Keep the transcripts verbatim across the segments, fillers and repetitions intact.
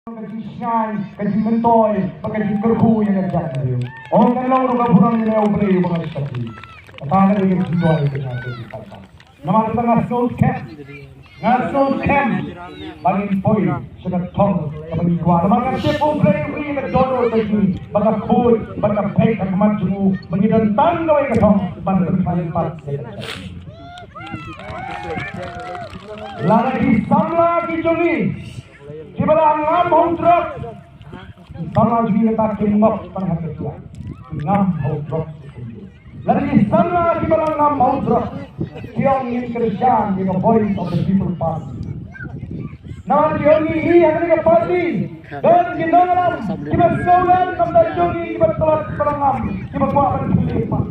Ka jingshngaiñ, ka jingmyntoi, bad ka jingkyrkhu ïa ka jaitbynriew. Ong kan long ruh ka burom ïa U Blei uba nga shakri. Kata ka dei ka jingduwai ka jong nga ka jingpynpaw. Namar kata nga sngewskhem, nga sngewskhem ba ngin poi sha ka thong kaba ngi kwah. Namar ka tip U Blei u ïohi ïa ka dohnud ka jong ngi, ba ka khuid bad ka peit ha khmat jong u, ba ngi don tang kawei ka thong ban pynpaw pat. Lada ki samla ki jong ngi kiba la ngam ha u drok, ki samla jong ngi kata ki ngop tang ha ka jia, ki ngam ha u drok. Lada ki samla kiba la ngam ha u drok ki ong ngin kyrshan ïa ka Voice of the People Party. Namar ki ong ngi hi ha kane ka party don ki nongïalam kiba sngewlem namar jong ngi, kiba tlot, kiba la ngam, kiba kwah ban pynlong pat.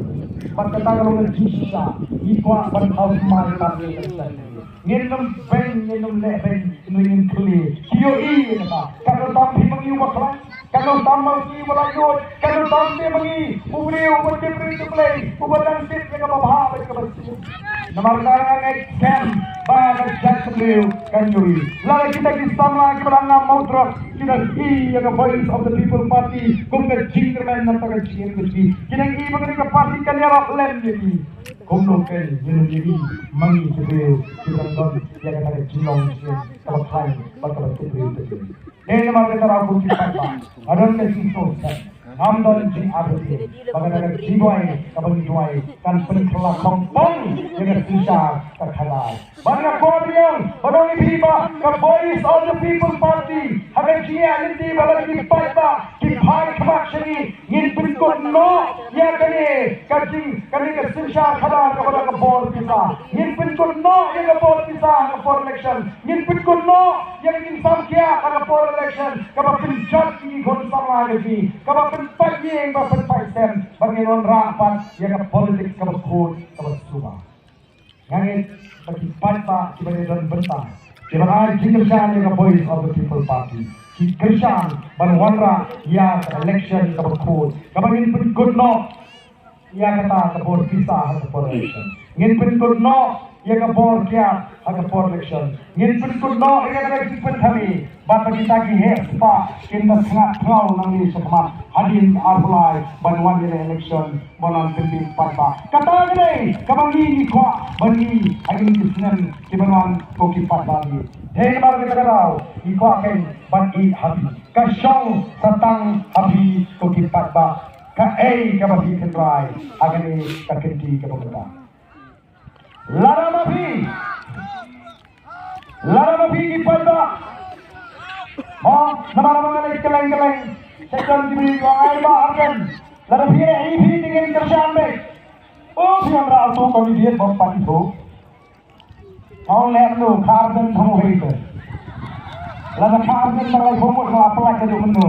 Bad kata ka long ka jingshisha, ngi kwah ban thaw thymmai pat ïa ka seng. Ngin ym beiñ, ngin ym leh beiñ, ngin khlieh. Ki ïohi ïa kata. Katno tam phi ma ngi uba khlaiñ, katno tam ma ngi uba laitluid, katno tam phi ma ngi u briew uba tip ri tip Blei, uba dang tip ïa kaba bha bad kaba sniew. Namar kata nga ngeit skhem ba ka jaitbynriew kan ïohi. Lada kita ki samla kiba la ngam ha u drok ki dang ïohi ïa ka Voice of the People Party kum ka jingkyrmen na ka bynta ka jingim ka jong ki, ki dang ïohi ba kane ka party kan ïarap lem ïa ki. Kumno kein ngin ym ïohi ma ngi ki briew kiba dang don ïa kata ka jinglong jingim kaba khlaiñ bad kaba tip briew tip Blei. Dei namar kata ruh ko ki paidbah, nga don ka jingsngewskhem, ngam don jingartatien ba kata ka jingduwai kaba ngi duwai kan pynkylla pong pong ïa ka synshar ka khadar. Bad nga kwah biang ban ong ïa phi ba ka Voice of the People Party ha ka jingïaid lynti bad la ki paidbah ki phai khmat sha ngi, ngin pynkut noh ïa kane ka jing, kane ka synshar khadar kaba da ka bor pisa. Ngin pynkut noh ïa ka bor pisa ha ka por election. Ngin pynkut noh ïa ka jingsam kiad ha ka por election, kaba pynjot ïa ki khun samla ka jong ngi, kaba pynpait ïing bad pynpait sem, bad ngin wanrah pat ïa ka politics kaba khuid kaba suba. Nga ngeit ba ki paidbah kiba dei don bynta, kiba ai jingkyrshan ïa ka Voice of the People Party, ki kyrshan ban wanrah ïa ka election kaba khuid, kaba ngin pynkut noh ïa kata ka bor pisa ha ka por election. Ngin pynkut noh ïa ka bor kiad ha ka por election. Ngin pynkut noh ïa kata ka jingpynthame. Bad ba kita ki heh spah kin da sngap thlaw nangne shakhmat hadien arphew lai ban wan ïaleh election ban wan kyntiew paidbah. Kata ka dei kaba ngi ngi kwah ban ngi ha kine ki snem kiban wan ko ki paidbah ngi. Dei namar kata ka daw ngi kwah kein ban ïeh ha phi. Ka shong sa tang ha phi ko ki paidbah. Kaei kaba phi kynrai ha kane ka kynti kaba mynta. Lada ma phi, lada ma phi ki paidbah, mo, namar ba nga leit kylleng kylleng, sha jon ki briew ki ong ai Bah Ardent, lada phi ïa i phi te ngin kyrshan beit. O phi wanrah uto u candidate bym pat ithuh. Ka ong leh mynno, Bah Ardent thong u hei te. Lada Bah Ardent tang lai phew ngut nga la pynlait ka juh mynno.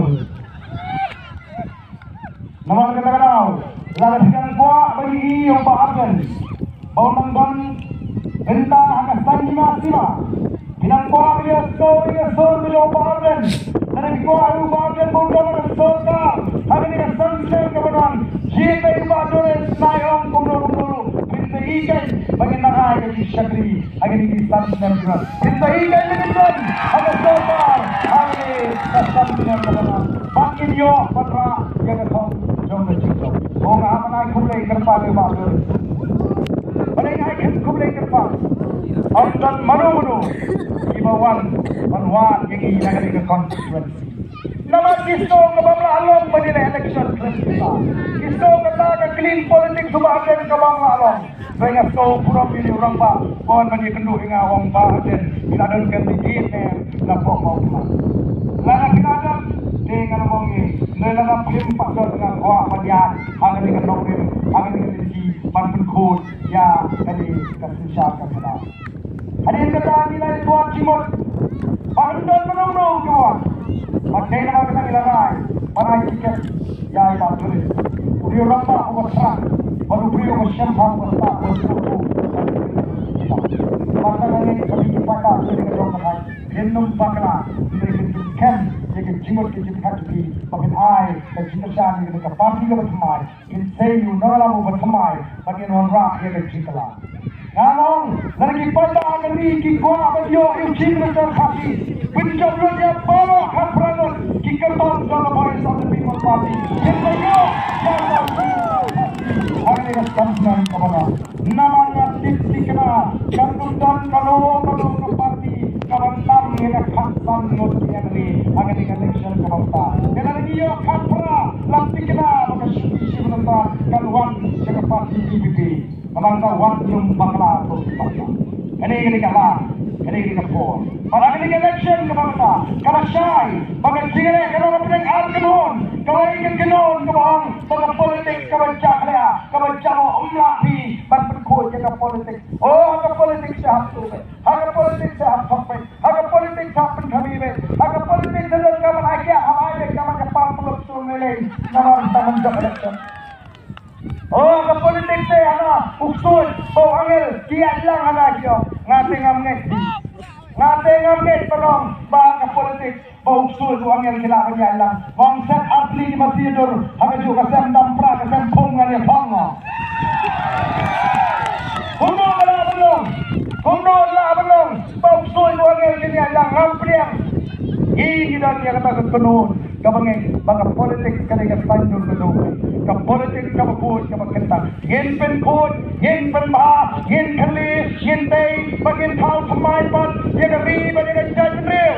Namar kata ka daw, lada phi dang kwah ban ïohi ïa u Bah Ardent ba un dang don bynta ha ka saiñ hima sima, phi dang kwah ban ïohsngew ïa ka sur ka jong u Bah Ardent, lada phi kwah ïa u Bah Ardent ba un don ha ka sorkar ha kane ka san snem kaban wan, jied beit u Bah Doreen Naiong kumno kumno ruh, phin sa ïohi kein ba ngin nang ai ka jingshakri ha kine ki san snem kaban wan. Phin sa ïohi kein ba ngin don ha ka sorkar ha kine ki san snem kaban wan. Bad ngin ïoh ban rah ïa ka thong jong ka jingjop. Ko nga hap ban ai khublei kyrpang ïa u Bah Doreen. Bad nga ai khublei kyrpang. Ym don mano mano kiba wan ban wad ïa ngi na kane ka constituency. Namar ki sngew ka bym lah long ban ïaleh election clean pisa. Ki sngew kata ka clean politics u Bah Ardent ka bym lah long. Hynrei nga sngew burom ïa u rangbah ba wan ban ïakynduh ïa nga, u ong Bah Ardent, phi la don candidate ne em na pok Mawphlang. Lada phi la don te nga la ong ïa, hynrei lada phim pat don nga kwah ban ïaid ha kane ka nongrim, ha kane ka lynti ban pynkhuid ïa kane ka synshar ka khadar. Hadien kata ngi la ïa tuat jingmut ba ym don mano mano ki wan. Bad dei namar kata ngi la rai ban ai tiket ïa i Bah Doreen, u dei u rangbah uba thrang bad u briew uba shemphang, uba stad, uba sngewthuh. Bad kata ngi ka dei ki paidbah jong ka jong ka thaiñ, phin ym bakla, phin ym khem ïa ka jingmut ka jingpyrkhat jong phi ba phin ai ka jingkyrshan ïa ka party kaba thymmai. Ngin sei ïa u nongïalam uba thymmai bad ngin wanrah ïa ka jingkylla. Nga ong lada ki paidbah ha kane ki kwah ban ïoh ïa u Chief Minister Khasi, pynjop lut ïa baroh ha Prime Minister. Kyrtong jong ka Voice of the People Party. Kyrtong jong ka Voice of the People Party. Hangne ka sdang sdang ka bana. Namar nga tip thikna kan ym don kano kano ka party kaban tam ïa ka khatsan ngut ki M L A hangne ka election kaba mynta. Te lada ngi ïoh khatphra, lam thikna ba ka shuki shi bynta kan wan sha ka party P P P. Namar ka wan kum bakla to bakla. Kane kane ka la, kane kane ka por. Para kane ka election kaba mynta, ka la shai ba ka jingleh ka long pdeng ar kynhun, ka la ïa ka kynhun kaba ong ba ka politics kaba jakhlia, kaba jamo. Ym lah phi ban pynkhuid ïa ka politics. Oh, ka politics te hap tu beit. Ha ka politics te hap thok beit. Ha ka politics te hap pynkhami beit. Ha ka politics te don ka ban ai ka, hap ai beit ka ban ka par puluk tu lei lei. Namar ka ban jop election. Oh, ka politics te hana u ksuid ba u angel ki ïaid lang hana ki ong. Nga te ngam ngeit. Nga te ngam ngeit ba ong ba ka politics ba u ksuid u angel ki lah ban ïaid lang. Ba ong set ar tylli ki masi dur ha kajuh ka sem dam pra ka sem phung ngan ïa phong. Kumno ka lah ban long? Kumno ka lah ban long ba u ksuid u angel ki ïaid lang? Ngam pdiang. Ngi ngi don ïa kata ka kynhun. Kaba ngeit ba ka politics ka dei ka saiñdur ka jong u. Ka politics kaba khuid kaba kyntang. Ngin pynkhuid, ngin pynbha, ngin kylli, ngin tei, ba ngin thaw thymmai pat ïa ka ri bad ïa ka jaitbynriew.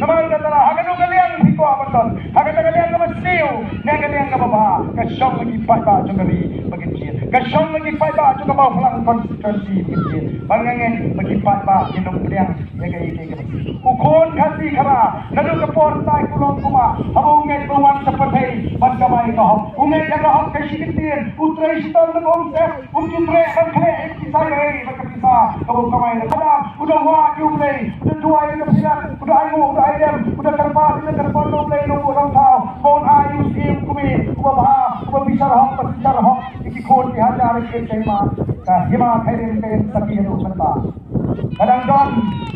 Namar kata ha kano ka liang phi kwah ban don? Ha kata ka liang kaba sniew ne ka liang kaba bha? Ka shong na ki paidbah jong ka ri ba kin jied. Ka shong na ki paidbah jong ka Mawphlang constituency ba kin jied. Ba nga ngeit ba ki paidbah kin ym pdiang. Ïa ka, ïa ka, ïa ka. U khun Khasi Khara naduh ka por tai u long kumba, haba u ngeit ba u wan sha pyrthei ban kamai ka hok. U ngeit ïa ka hok ka shi kyntien, u trei shitom da ka umsyep, um ju treh ban khleh ïa ka pisa, ïa ka pisa kaba u kamai da ka dang. U da wad ïa U Blei, u da duwai ïa ka pisa, u da ainguh, u da ailem, u da kyrpad, u da kyrpad ïa U Blei, ïa U Blei Nongthaw ba un ai u syiem kmie uba bha, uba bishar hok, uba synshar hok ïa ki khun ki hajar ïa ki hima, ka hima Khairim ka im sakhi haduh mynta. Ka dang don,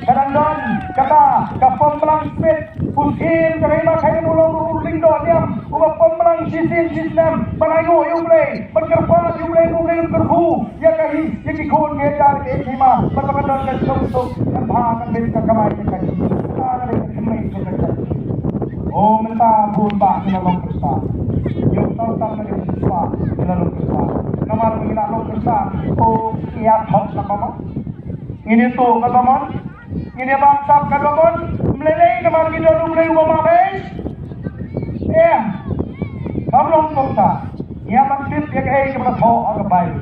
ka dang don kata ka Pom Blang Smit, u syiem ka Hima Khairim u long u lyngdoh niam uba pom blang shisien shisnem ban ainguh ïa U Blei, ban kyrpad ïa U Blei, U Blei un kyrkhu ïa ka hi, ïa ki khun ki hajar ki hima, bad ba kan don ka jingsuk kan bha kan bit ka kamai ka kajih. Ka dei ka kynmaw jong ka jaitbynriew. O mynta bun bah ngi la long Khristan. Ïoh tang tang na ka jingspa ngi la long Khristan. Namar ngi la long Khristan, o ïa thok na ka ma. Ngin ïathuh katba mon, ngin ïa bamsap katba mon, ym lei lei namar ngi don U Blei uba map ei. Em, kam long kumta. Ngi ïa ban tip ïa kaei kaba la thoh ha ka Baibl.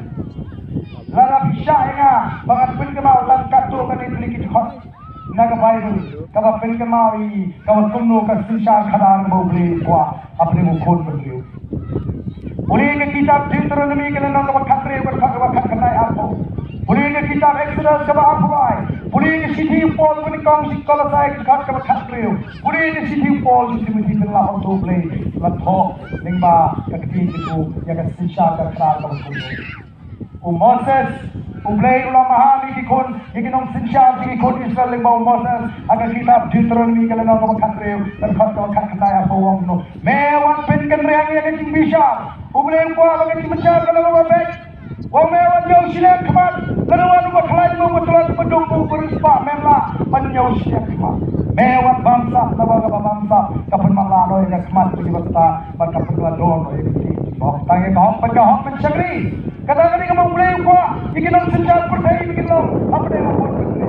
Lada phi shah ïa nga ba ngan pynkynmaw tang katto katne tylli ki dkhot na ka Baibl kaba pynkynmaw ïa kaba kumno ka synshar khadar kaba U Blei u kwah hapdeng u khun bynriew. Pule ka kitab Deuteronomy ka lynnong kaba khathynriew, ka dkhot kaba khatkhyndai arphew. Pule ka kitab Exodus kaba arphew lai. Pule ka shithi u Paul kaba nyngkong sha ki Kolosai, ka dkhot kaba khathynriew. Pule ka shithi u Paul sha ki Timothy, pynlap ong to U Blei la thoh lyngba ka ktien jong u ïa ka synshar ka khadar kaba kumno. U Moses, U Blei u la maham ïa ki khun, ïa ki nongsynshar, ïa ki khun Israel lyngba u Moses, ha ka kitab Deuteronomy ka lynnong kaba khathynriew, ka dkhot kaba khatkhyndai arphew u ong kumno. Me wat pynkynriang ïa ka jingbishar. U Blei u kwah ba ka jingbishar ka long kaba beit. Wat, me wat ïoh shiliang khmat. Lada wan uba khlaiñ, uba tlot, uba duk, uba riewspah, mem lah ban ïoh shiliang khmat. Me wat bamsap, naba kaba bamsap ka pynmatlah noh ïa ka khmat jong ki bastad bad ka pynkylla dor noh ïa ka ktien jong ki bahok. Tang ïa ka hok bad ka hok ban shakri. Kata ka dei kaba U Blei u kwah ïa ki nongsynshar pyrthei ba kin long hapdeng u khun pyrthei.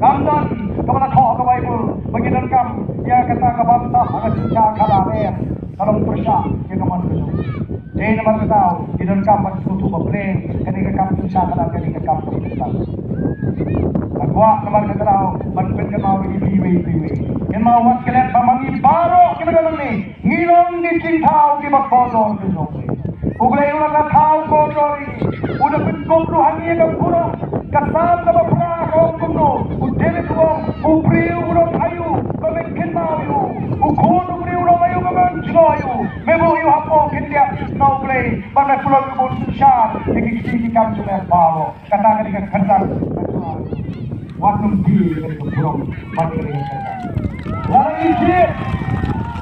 Kam don kaba la thoh ha ka Baibl ba ngi donkam ïa kata ka bamsap ha ka synshar khadar, em. Ka long pyrshah ïa ka mon ka jong ngi. Dei namar kata ngi donkam ban sngewthuh ba Blei, kane ka kam synshar khadar kane ka kam kaba kyrdan. Nga kwah namar kata ban pynkynmaw ïa ngi iwei pa iwei. Kynmaw wat klet ba ma ngi baroh kiba don hangne ngi long ki jingthaw kiba kordor ki jong U Blei. U Blei u la ka thaw kordor ïa ngi. U da pynkup ruh ha ngi ïa ka burom. Ka Salm kaba phra ka ong kumno, u David u ong, u briew u don aïu ba men kynmaw ïa u. U khun u briew u don aïu ba men jngoh ïa u. Me buh ïa u hapoh khyndiat na U Blei, ba me pynlong ïa u ban synshar ïa ki kti ki kam jong me baroh. Kata ka dei ka kyrdan. Wat nym die ïa ka dei ka burom, wat ïa ka dei ka kyrdan. Lada ngi die,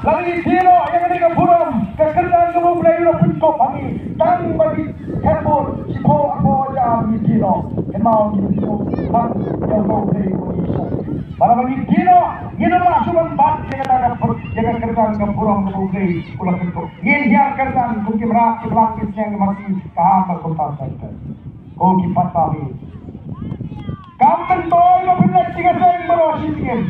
lada ngi die noh ïa ka dei ka burom, ka kyrdan kaba U Blei u la pynkup ha ngi, tang ba ngi hep bun, shiphew arphew hajar ngi die noh. Kynmaw ngi pynkup tang ïa U Blei uba ngi shakri. Lada ba ngi die noh, ngin ym lah shuh ban bat ïa kata ka burom. Ïa ka kyrdan ka burom kaba U Blei u la kyntuh. Ngin hiar kyrdan kum ki mrad ki blang ki sniang ki masi ka hang ka kumta. Ko ki paidbah, kam myntoi ba phin leit sha ka seng baroh shi jingim.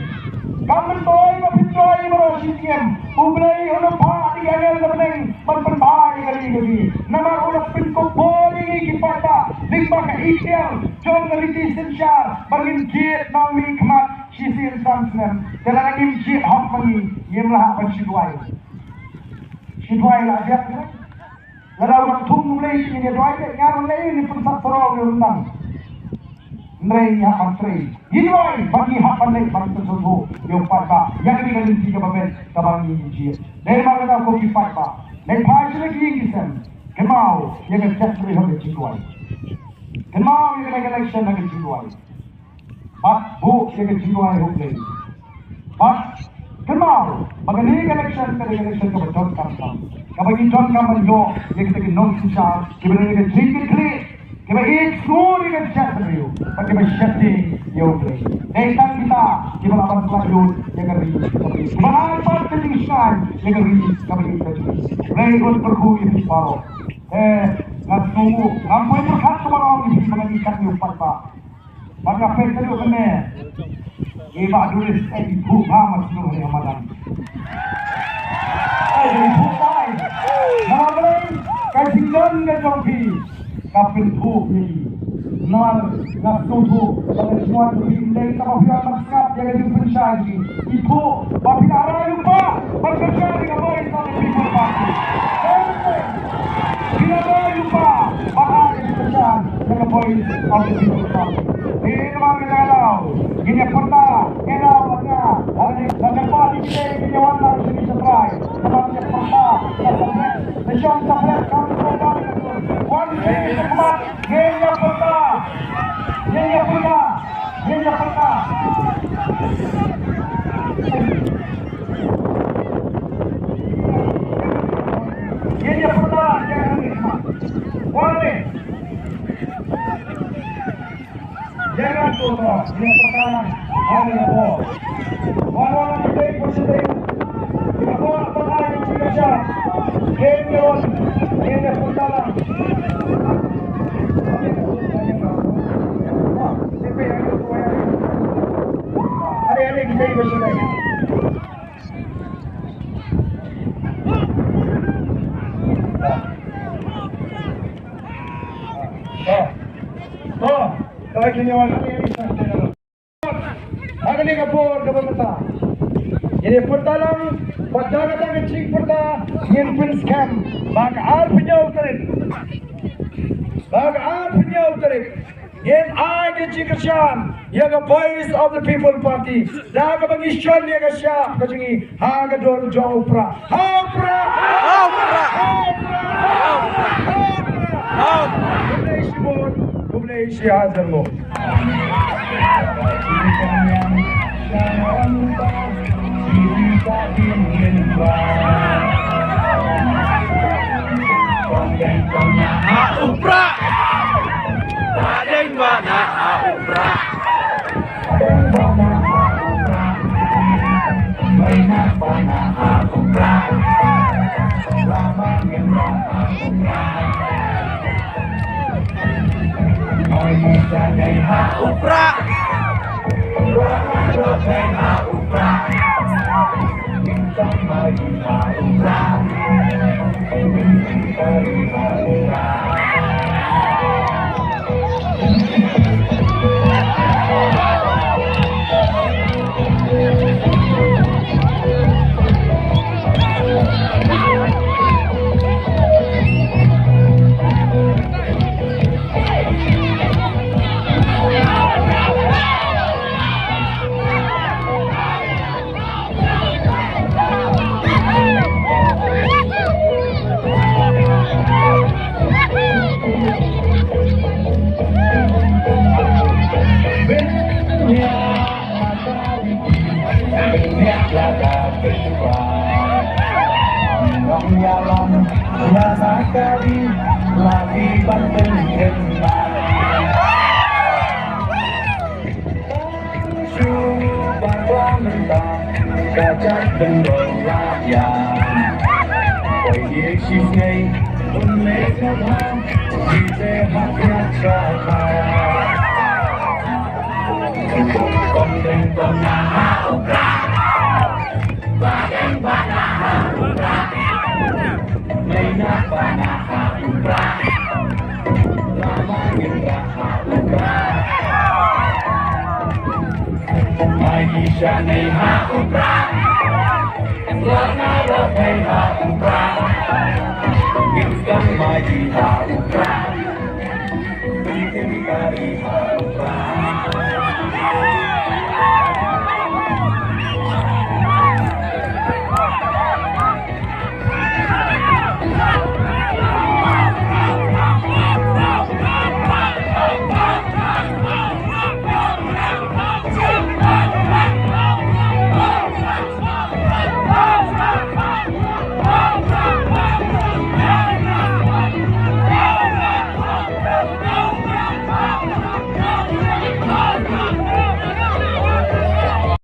Kam myntoi ba phin troi baroh shi jingim. U Blei un ym phah da ki angel na bneng ban pynbha ïa kane ka ri. Namar u la pynkup bor ïa ngi ki paidbah lyngba ka iktiar jong ka riti synshar ba ngin jied nongmihkhmat shisien san snem. Te lada ngim jied hok ma ngi, ngim lah ban shu duwai. Shu duwai la biang. Lada u dang thung U Blei te ngin ïa duwai, te nga ruh lei ni pynsat parong ni ruh nang. Hynrei ngi hap ban trei, ngi duwai bad ngi hap ban leit ban pynsngewthuh ïa u paidbah ïa kane ka lynti kaba beit kaba ngi jied. Dei namar kata ko ki paidbah, leit phai sha la ki ïing ki sem, kynmaw ïa ka jaitbynriew ha ka jingduwai. Kynmaw ïa kane ka election ha ka jingduwai. Bad buh ïa ka jingduwai ha U Blei. Bad kynmaw ba kane ka election ka dei ka election kaba donkam tam, kaba ngi donkam ban ïoh ïa kita ki nongsynshar kiba don ïa ka jingkitkhlieh, kiba ïeit sngur ïa ka jaitbynriew bad kiba sheptieng ïa U Blei. Dei tang kita kiba lah ban khlad ïa ka ri kaba ïeit, kiba lah ban ai pat ka jingshngaiñ ïa ka ri kaba ïeit ka jong ngi. Blei un kyrkhu ïa phi baroh. Eh, nga sngew ngam poi pyrkhat kaba ong ïa phi ba ngi kat ïa u paidbah. Bad nga peit ka dei kane. I Bah Duris, eh, i phuh bha ma snu ha madan. Eh, i phuh tai. Namar balei? Ka jingdon ka jong phi ka pynphuh ïa i. Namar nga sngewthuh ba ka jingwan jong phi ym dei kaba phi wan ban sngap ïa ka jingpynshai jong i. I phuh ba phi la rai lypa ban pynshai ïa ka Voice of the People Party. Phi la rai lypa ban ai ka jingpynshai ïa ka Voice of the People Party. Te namar kata nga daw, ngin ïa pyrta, nga daw bad nga, ha kane ka party kine, ngin ïa wan lang sha kine sha trai. Namar ngin ïa pyrta, ka subject, ka shong subject, kam subject. Wan sha kine sha khmat, ngin ïa pyrta, ngin ïa pyrta, ngin ïa pyrta. Ngin ïa pyrta, ngin ïa pyrta. Wan ne. Jangan tutup, ini pertama, hari apa? Walau nanti baik positif, kita bawa pakai yang sudah siap. Game on, ini pertama. Hari-hari kita ikut sudah. To, to, to, kine wan, ha kane ka por kaba mynta. Ngin ïa pyrta lang, bad da kata ka jingpyrta, ngin pynskhem ba ka arphew hynñiew tarik. Ba ka arphew hynñiew tarik. Ngin ai ka jingkyrshan ïa ka Voice of the People Party da kaba ngi shon ïa ka shap ka jong ngi ha ka dur jong u Prah. Ha u Prah! Ha u Prah! Ha u Prah! Khublei shibun, khublei shihajar nguh. Ha u Prah! Ba dei ba na ha u Prah. Ha u Prah. Ka jait bynriew la ïa. Oi ïa shi sngi un leh ka bha. Ki te hap ïa tra ka. Kon deng kon na ha u Prah. Ba deng ba na ha u Prah. Nei na ba na ha u Prah. Lama ngin rah ha u Prah. Ai sha nei ha u Prah. Lama rah nei ha u Prah. Ngin skang mai ha u Prah. Ngin kari ha u Prah.